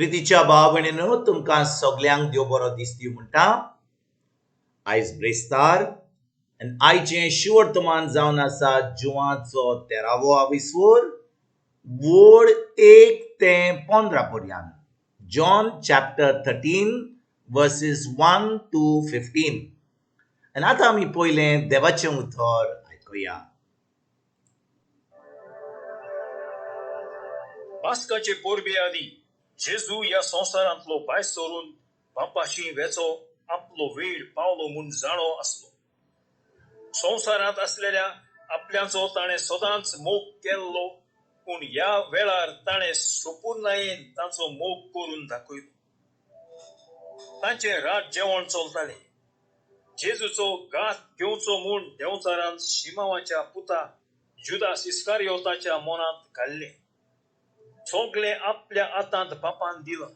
प्रितीच्या भाव भयणीनो, तुमकां सगल्यांक देव बरो दीस दिवं म्हणटा. आयज ब्रेस्तार आनी आयचें शिवर्तमान जावन आसा जुवाचो तेरावो आविस्वोर, वोड 1 ते 15 पर्यंत. John chapter 13 verses 1 to 15. आनी आतां आमी पयलें देवाचें उतर आयकुया. पास्काचे परबे आदीं जेजू ह्या संवसारांतलो भायर सरून बापाशी वेचो आपलो वेळ पावलो म्हूण जाणो आसलो. संवसारांत आसलेल्या आपल्याचो ताणें सदांच मोग केल्लो, पूण ह्या वेळार ताणें सोपूर्णायेन तांचो मोग करून दाखयलो. तांचें रात जेवण चलतालें. जेजूचो घात घेवचो म्हूण देंवचारान शिमावाच्या पुता जुदास इस्कारियोताच्या मनांत घाल्लें. सगळें आपल्या हातांत बापान दिलां.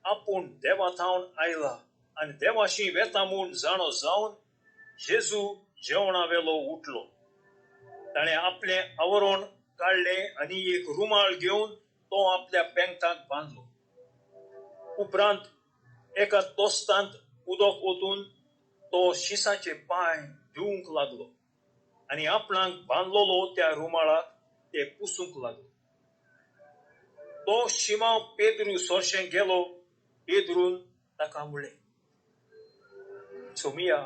आपूण देवा थावन आयला आनी देवाशी वेता म्हूण जाणो जावन जेजू जेवणा वेलो उठलो. ताणें आपलें आवरण काडलें आनी एक रुमाल घेवन तो आपल्या पेंगटाक बांदलो. उपरांत एका तोस्तांत उदक ओतून तो शिसाचे पांय धुवंक लागलो आनी आपणाक बांदलोलो त्या रुमाळाक ते पुसूंक लागलो. तो शिमांव पेद्रू सोरशें गेलो. पेद्रून ताका म्हणलें, सोमिया,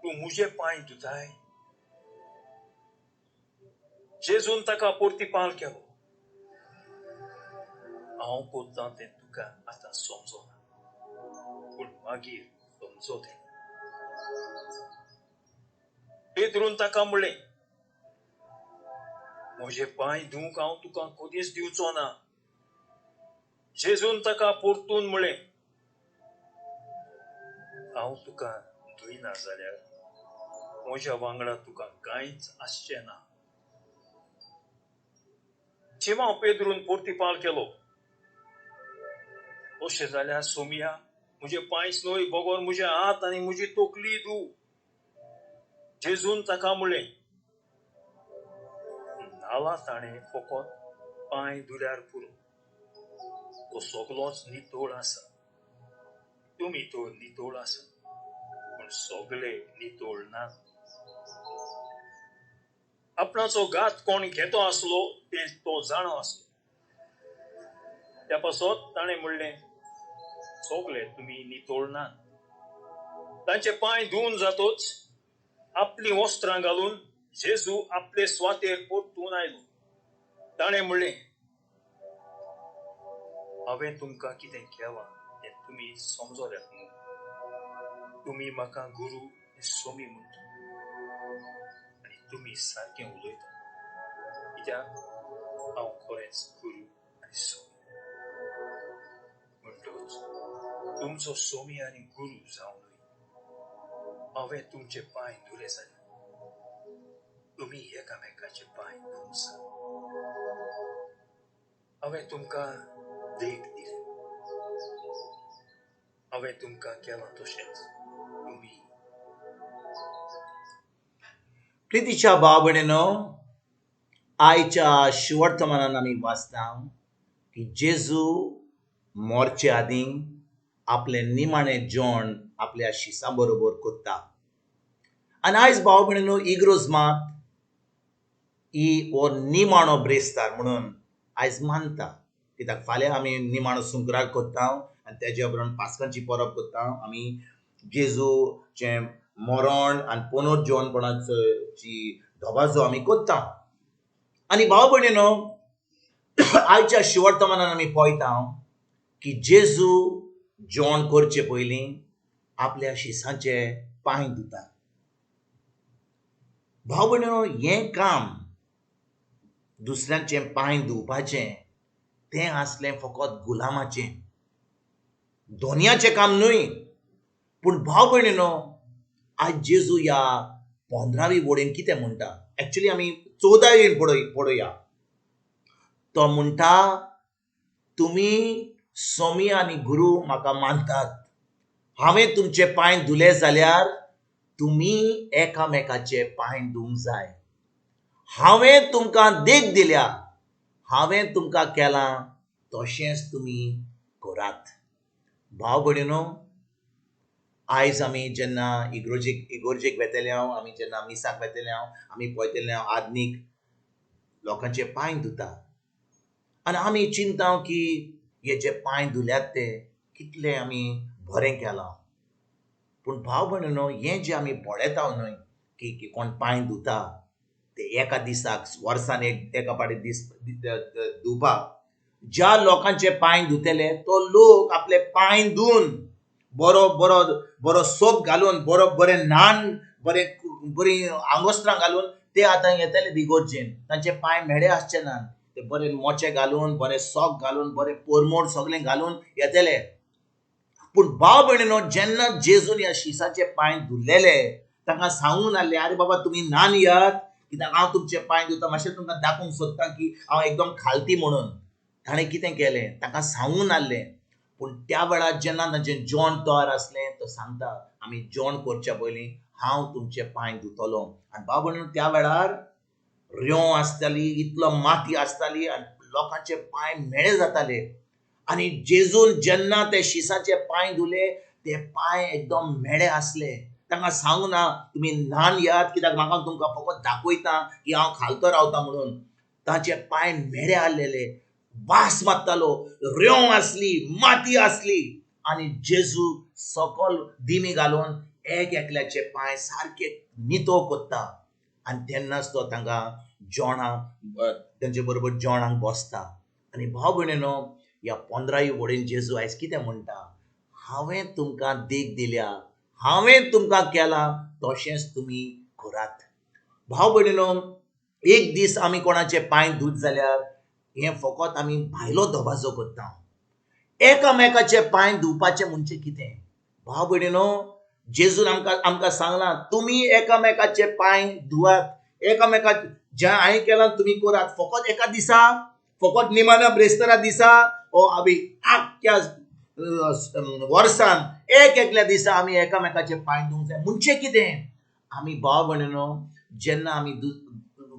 तूं म्हजे पांय धुताय? जेजून ताका परतीपाल केलो, हांव कोत्तां तें तुका आतां समजना, पूण मागीर समजतलें. पेद्रून ताका म्हणलें, म्हजे पांय धुवंक हांव तुका कदीच दिवचो ना. जेजून ताका परतून म्हणलें, हांव तुका धुयना जाल्यार म्हज्या वांगडा तुका कांयच आसचें ना. शिमांव पेद्रून परतीपाल केलो, अशें जाल्यार सोमिया, म्हजे पांयच न्हय बगर म्हजे हात आनी म्हजी तकली धू. जेजून ताका म्हणलें, नाला ताणें फकत पांय धुल्यार पुरो, तो सगलोच नितळ आसा. तुमी तर नितळ आसा, पूण सगळे नितळ नात. आपणाचो घात कोण घेतो आसलो तें तो जाणो आसलो. त्या पासत ताणें म्हणलें, सगळे तुमी नितळ नात. तांचे पांय धुवन जातोच आपलीं वस्त्रां घालून जेजू आपले सुवातेर परतून आयलो. ताणें म्हणलें, हांवें तुमकां कितें केलां तें तुमी समजल्यात न्हू? तुमी म्हाका गुरू आनी सोमी म्हणटा आनी तुमी सारकें उलयता, कित्याक हांव खरेंच गुरू आनी सोमी. म्हणटच तुमचो सोमी आनी गुरू जावनूय हांवें तुमचे पांय धुले जाल्यार तुमी एकामेकाचे पांय धुवंक जाय. हांवें तुमकां देख दिली, हांवें तुमकां केलां तशेंच तुमी. प्रितीच्या भाव भयणीनो, आयच्या शिवर्तमानान आमी वाचता की जेजू मरचे आदीं आपलें निमाणें जेवण आपल्या शिसां बरोबर करता. आनी आयज भाव भयणीनो, इग्रोज मात ही हो निमाणो ब्रेस्तार म्हणून आयज मानता. कित्याक फाल्यां आमी निमाणो सुंकरार करता आनी तेज्या उपरांत पास्कांची परब करता. आमी जेजूचें मरण आनी पुनर्जीवनपणाची दबाजो आमी करता. आनी भाव भयणीनो, आयच्या शिवर्तमानान आमी पळयता की जेजू जेवण करचे पयलीं आपल्या शिसांचे पांय धुता. भाव भयणीनो, हें काम दुसऱ्यांचें पांय धुवपाचें तें आसलें फकत गुलामाचें, दोनयाचें काम न्हय. पूण भाव भयणीनो, आयज जेजू ह्या 15वी वोडीन कितें म्हणटा, एक्चुली आमी 14वी पळोवया. तो म्हणटा, तुमी सोमी आनी गुरू म्हाका मानतात, हांवें तुमचे पांय धुले जाल्यार तुमी एकामेकाचे पांय धुवंक जाय. हांवें तुमकां देख दिल्या, हांवें तुमकां केलां तशेंच तुमी करात. भाव भयणीनो, आयज आमी जेन्ना इगोर्जेक वेतले हांव, आमी जेन्ना मिसाक वेतले हांव, आमी पळयतले हांव आधुनीक लोकांचे पांय धुता आनी आमी चिंता की हे जे पांय धुल्यात ते कितले आमी बरें केलां. पूण भाव भयणीनो, हें जें आमी पळयता न्हय की कोण पांय धुता ते एका दिसाक वर्सान एका फावटी दीस धुवपाक, ज्या लोकांचे पांय धुतले तो लोक आपले पांय धुवन बरो बरो बरो सोप घालून बरो बरें न्हाण बरें बरीं आंगोस्त्रां घालून ते आतां येतले इगोर्जेन. तांचे पांय म्हेळे आसचे ना, ते बरे मोचे घालून बरे सॉक घालून बरे पोरमोर सगळें घालून येतले. पूण भाव भयणीनो, जेन्ना जेजून ह्या शिसाचे पांय धुल्लेले तांकां सांगून आसलें, आरे बाबा तुमी न्हान येयात कित्याक हांव तुमचे पांय धुता, मातशें तुमकां दाखोवंक सोदता की हांव एकदम खालती म्हणून. ताणें कितें केलें, तांकां सांगून आसलें. पूण त्या वेळार जेन्ना तांचें जेवण तयार आसलें तो सांगता, आमी जेवण करच्या पयलीं हांव तुमचे पांय धुतलो. आनी भाव भयणीनो, त्या वेळार रेंव आसताली, इतलो माती आसताली आनी लोकांचे पांय म्हेळे जाताले. आनी जेजून जेन्ना ते शिसाचे पांय धुले ते पांय एकदम म्हेळे आसले. तांकां सांगू ना तुमी न्हान येयात कित्याक म्हाका तुमकां फकत दाखयता की हांव खालतो रावता म्हणून. तांचे पांय म्हेळे आसलेले, वास मारतालो, रेंव आसली, माती आसली. आनी जेजू सकल दिमी घालून एक एकल्याचे पांय सारके नितो करता आनी तेन्नाच तो तांकां जेवणाक तेंचे बरोबर जेवणाक बसता. आनी भाव भयणीनो, ह्या 15 वडीन जेजू आयज कितें म्हणटा, हांवें तुमकां देख दिल्या, हांवें तुमकां केलां तशेंच तुमी करात. भाव भयणीनो, एक दीस आमी कोणाचे पांय धुत जाल्यार हें फकत आमी भायलो दबाजो करता. एकामेकाचे पांय धुवपाचें म्हणजे कितें? भाव भयणीनो, जेजून आमकां सांगलां तुमी एकामेकाचे पांय धुवात, एकामेका जें हांवें केलां तुमी करात. फकत एका दिसा, फकत निमाण्या ब्रेस्तारा दिसा ओ आमी आख्ख्या वर्सान एक एकल्या दिसा आमी एकामेकाचे पांय धुवंक जाय. म्हणजे कितें, आमी भाव भयणीनो जेन्ना आमी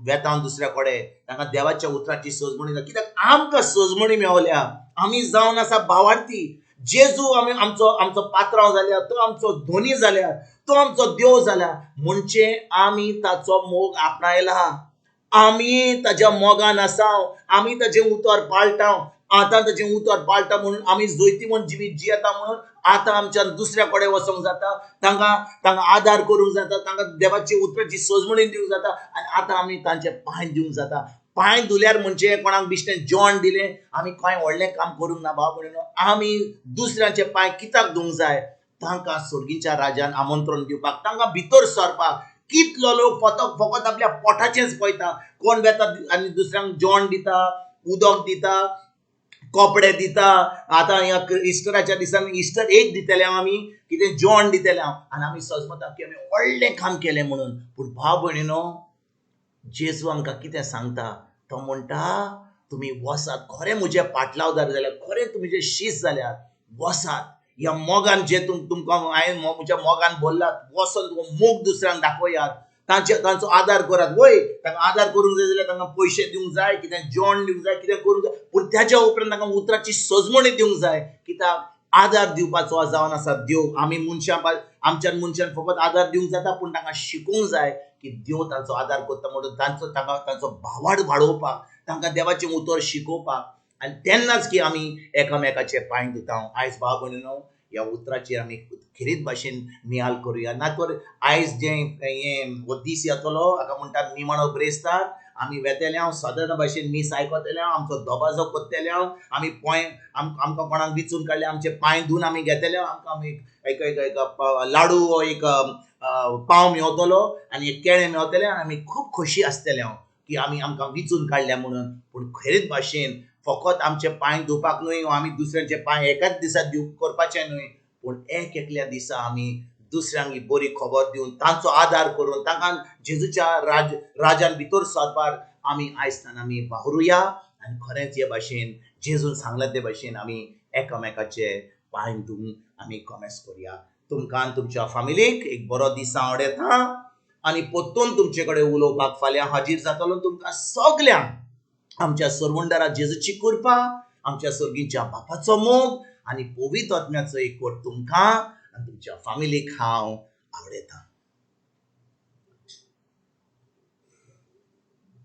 वेता दुसऱ्या कडेन तांकां देवाच्या उतराची सजमणी जाय, कित्याक आमकां सजमणी मेवल्या, आमी जावन आसा भावार्थी. जेजू आमी आमचो आमचो पात्रांव जाल्या, तो आमचो धोनी जाल्या, तो आमचो देव जाल्या, म्हणजे आमी ताचो मोग आपणायला, आमी ताज्या मोगान आसा, आमी ताजें उतर पाळटा. आतां ताजें उतर पाळटा म्हणून आमी जैतिवंत जिवीत जियेता म्हणून आतां आमच्यान दुसऱ्या कडेन वचोंक जाता, तांकां तांकां आदार करूंक जाता, तांकां देवाची उतराची सजमणी दिवंक जाता आनी आतां आमी तांचे पांय दिवंक जाता. पांय धुल्यार म्हणजे कोणाक बिश्टें जेवण दिलें, आमी कांय व्हडलें काम करूंक ना. भाव भयणीनो, आमी दुसऱ्यांचे पांय कित्याक धुवंक जाय? तांकां सर्गीच्या राजान आमंत्रण दिवपाक, तांकां भितर सरपाक. कितलो लोक फकत आपल्या पोटाचेंच पळयता, कोण वेता आनी दुसऱ्यांक जेवण दिता, उदक दिता, कपडे दिता. आतां ह्या इस्टराच्या दिसांनी इस्टर एक दितले आमी, कितें जेवण दितले हांव, आनी आमी सजमता की आमी व्हडलें काम केलें म्हणून. पूण भाव भयणीनो, जेजू आमकां कितें सांगता, तो म्हणटा तुमी वसात, खरें म्हजे पाटलावदार जाल्यार, खरें तुमी जे शीस जाल्यार वसात, ह्या मोगान जे तुमकां हांवें म्हज्या मोगान भरलात, वचोन तुमकां मोग दुसऱ्यांक दाखयात, तांचो आदार करात. वय तांकां आदार करूंक जाय जाल्यार तांकां पयशे दिवंक जाय, कितें जेवण दिवंक जाय, कितें करूंक जाय, पूण त्याच्या उपरांत तांकां उतराची सजमणी दिवंक जाय. कित्याक आदार दिवपाचो जावन आसा देव. आमी मनशां आमच्यान मनशान फकत आदार दिवंक जाता, पूण तांकां शिकोवंक जाय की देव तांचो आदार करता म्हणून तांचो तांकां तांचो भावार्थ वाडोवपाक, तांकां देवाचें उतर शिकोवपाक. आनी तेन्नाच की आमी एकामेकाचे पांय धुता. आयज भाव भयणीनो, ह्या उतराचेर आमी खेरीत भाशेन नियाल करुया. ना तर आयज जें हें हो दीस येतलो हाका म्हणटात निमाणो ब्रेस्तार, आमी वेतले हांव सादारण भाशेन मीस आयकतले हांव, आमचो दबाजो करतले हांव, आमी पोंय आमकां कोणाक विचून काडले आमचे पांय धुवन आमी घेतले हांव, आमकां आमी एक एक एक लाडू वो एक पाव मेवतलो आनी एक केळें मेवतलें आनी आमी खूब खोशी आसतले हांव की आमी आमकां विचून काडल्या म्हणून. पूण खेरीत भाशेन फकत आमचे पांय धुवपाक न्हय, आमी दुसऱ्यांचे पांय एकाच दिसा करपाचे न्हय, पूण एक एकल्या दिसा आमी दुसऱ्यांक ही बरी खबर दिवन तांचो आदार करून तांकां जेजूच्या राजान भितर सरपाक आमी आयज आमी वावरुया. आनी खरेंच हे भाशेन जेजून सांगलां ते भाशेन आमी एकामेकाचे पांय धुवन आमी कॉमेस करुया. तुमकां आनी तुमच्या फामिलीक एक बरो दीस हांव आवडयता आनी परतून तुमचे कडेन उलोवपाक फाल्यां हाजीर जातलो. तुमकां सगल्यांक आमच्या सरवंडरा जेजूची कृपा आमच्या सर्गीच्या बापाचो मोग आनी पवित्र आत्म्याचो एकवट तुमकां आनी तुमच्या फामिलीक हांव आवडयतां.